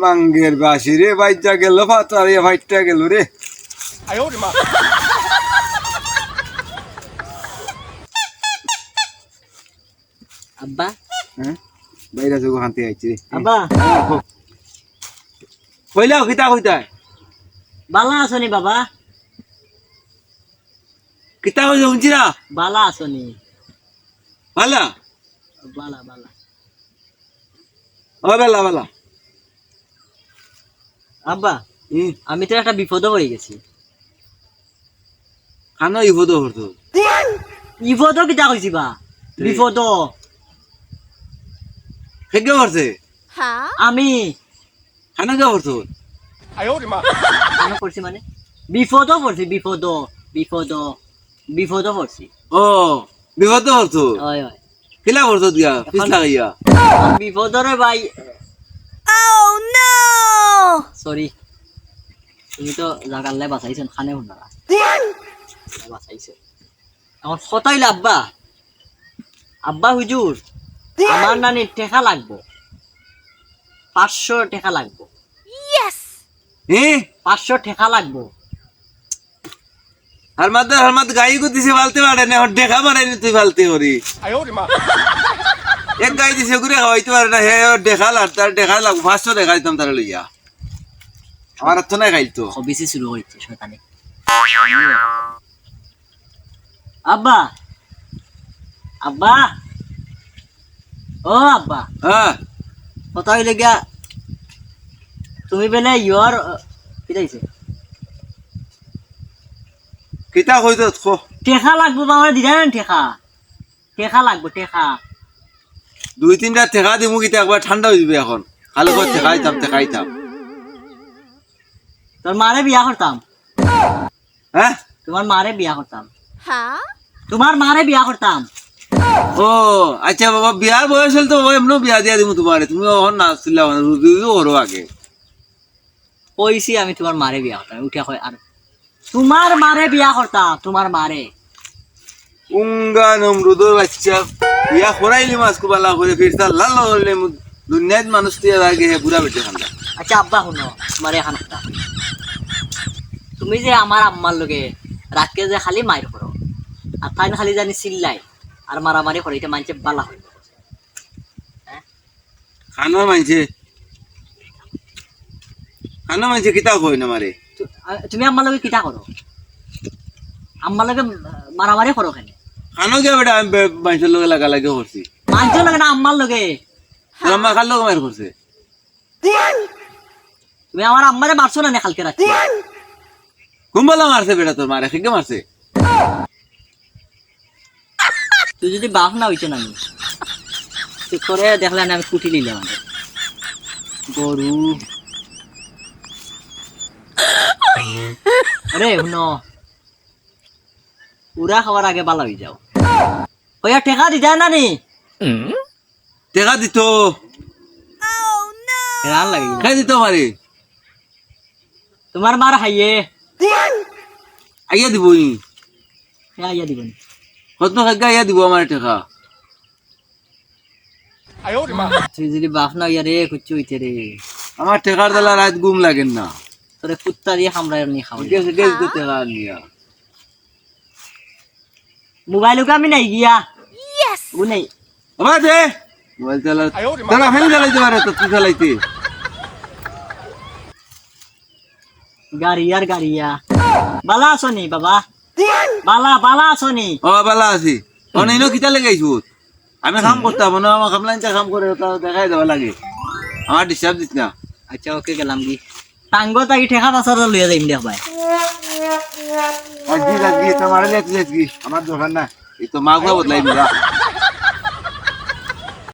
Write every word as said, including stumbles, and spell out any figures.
মাঙ্গের বাসি রে, বাইজা গেল, ফাতারিয়া ফাইটটা গেল রে। আব্বা। হ্যাঁ? বাইরে আছে, ওখান থেকে আইছি রে। আব্বা। কইলাও, কিতা কইতায়? বালা আছো নি বাবা? কিতা কইছো, হুনছি না? বালা আছো নি? বালা? বালা, বালা। ও বালা, বালা। আব্বা, হুম। আমি তো একটা বিপদো পড়ি গেছি। কানো বিপদো পড়ছো? বিপদো কিতা কইছি বা? হুম। বিপদো। কে পড়ছে? আমি। কানো গিয়া পড়ছো? কানো পড়ছি মানে? বিপদো পড়ছি, বিপদো, বিপদো, বিপদো পড়ছি। ও, বিপদো পড়ছো? অয়, অয়। কিলা পড়ছো গিয়া? পিছ লাগাইয়া? বিপদো রে ভাই। Oh no! Sorry। তুমি তো জাগার লাই বাঁচাইছো, খানে হুনারা। বাঁচাইছো। আমার কথা অইলো আব্বা, আব্বা হুজুর, আমার নানি টেকা লাগবো, পাঁচশো টেকা লাগবো। Yes! হে? পাঁচশো টেকা লাগবো। হারমাত, হারমাত গাই গো দিছে ফালতে পারে না, এখন টেকা বানাইনি তুই ফালতে করি। এক গাই দিছে ঘুরে খাওয়াইতে পারে না, হে ওর টেকা লাগ, তার টেকা লাগবো, পাঁচশো টেকা দিতাম তারে লইয়া। আমার তো নাই খাইল তো। খবিসি শুরু হইছে শয়তানি। আব্বা, আব্বা, ও আব্বা। হ্যাঁ। কথা অইলো গিয়া, তুমি বেলে ইয়র, কিতা অইছে? কিতা কইতো ক? টেকা লাগবো বাবা, দিরা না টেকা। টেকা লাগবো, টেকা। দুই তিনটা টেকা দিমু, কিতা একবার ঠান্ডা অই যাবে এখন। খালি কই টেকা দিতাম, টেকা দিতাম। তোর মারে বিয়া করতাম। হ্যাঁ? তোমার মারে বিয়া করতাম। হ্যাঁ? তোমার মারে বিয়া করতাম। ও, আচ্ছা বাবা, বিয়ার বয়স হইলে তো বাবা এমনও বিয়া দিয়া দিমু তোমারে। তুমি এখন না আসছিলা, মানে, রুজু রুজু করো আগে। কইছি আমি তোমার মারে বিয়া করতাম। উঠিয়া কয় আর তোমার মারে বিয়া করতাম, তোমার মারে। উঙ্গা নমরুদর বাচ্চা, বিয়া করাইলি মাস কুবালা করে ফিরতা লাল হলে মু-, দুনিয়াত মানুষ তুই আগে হে বুড়া বেটে খান্দা। আচ্ছা আব্বা, হুনো, তোমারে এখন কথা। তুমি যে আমার আম্মার লগে রাতকে যে খালি মাইর করো, আর তাই খালি জানি চিল্লাই আর মারামারি করে, এটা মানষে বালা হয়। হ্যাঁ? খানো মানষে, খানো মানষে কিতা কই না মারে? তু-, আ, তুমি আম্মার লগে কিতা করো? আম্মার লগে, আ, মারামারি করো কেনে? খানো গিয়া বেটা আমি বে-, মানষর লগে লাগালাগি করছি। মানষর লগে না, আম্মার লগে। তোর আম্মা কার লগে মাইর করছে? তুমি আমার আম্মারে মারছো না নি কালকে রাতে? কুম্বালা মারছে বেটা তোর মারে, খেগে মারছে? তুই যদি বাপ না হইতো না নি, তুই করে দেখলে না আমি কুটি নিলাম। গরু। আরে, হুনো। উড়া খাওয়ার আগে বালা হয়ে যাও। কইয়া টেকা দিতে না নি? টেকা দিত। হেরান লাগে। কে দিত পারে? তোমার মার হাইয়ে। আইয়া দিব ই। হে আইয়া দিব নি? কত খাগা আইয়া দিব আমার টেকা। তুই যদি বাপ না হইয়া রে, কুচ্ছু হইতে রে। আমার টেকার জ্বালা রাত ঘুম লাগে না। তোরে কুত্তা দিয়ে কামড়ায় নি খাওয়া। গেছে, গেছে তো টেকা নিয়া। মোবাইল ওকে আমি নাই গিয়া। Yes! ও নেই। বাবা দে। মোবাইল চালা। চালা, ফেন চালাইতে পারে তো তুই চালাইতে। গাড়িয়ার গাড়িয়া। বালা আছো নি বাবা? বালা, বালা আছো নি? ও, বালা আছি। অনে ইনো কিতা লাগাইছো? আমি কাম করতাম, মনে হয় আমার কামলাইনটা কাম করে, ওটা দেখাই দেওয়া লাগে। আমার disturb দিস না। আচ্ছা, ওকে, গেলাম কি? টাঙ্গো তাকি ঠেকা পাঁচ হাজার লইয়া যাইম দেখ ভাই। আজকে, আজকে, তো মারা যাচ্ছি আজকে। আমার দোকান না। এই তো মাগুয়া বদলাই দিলা।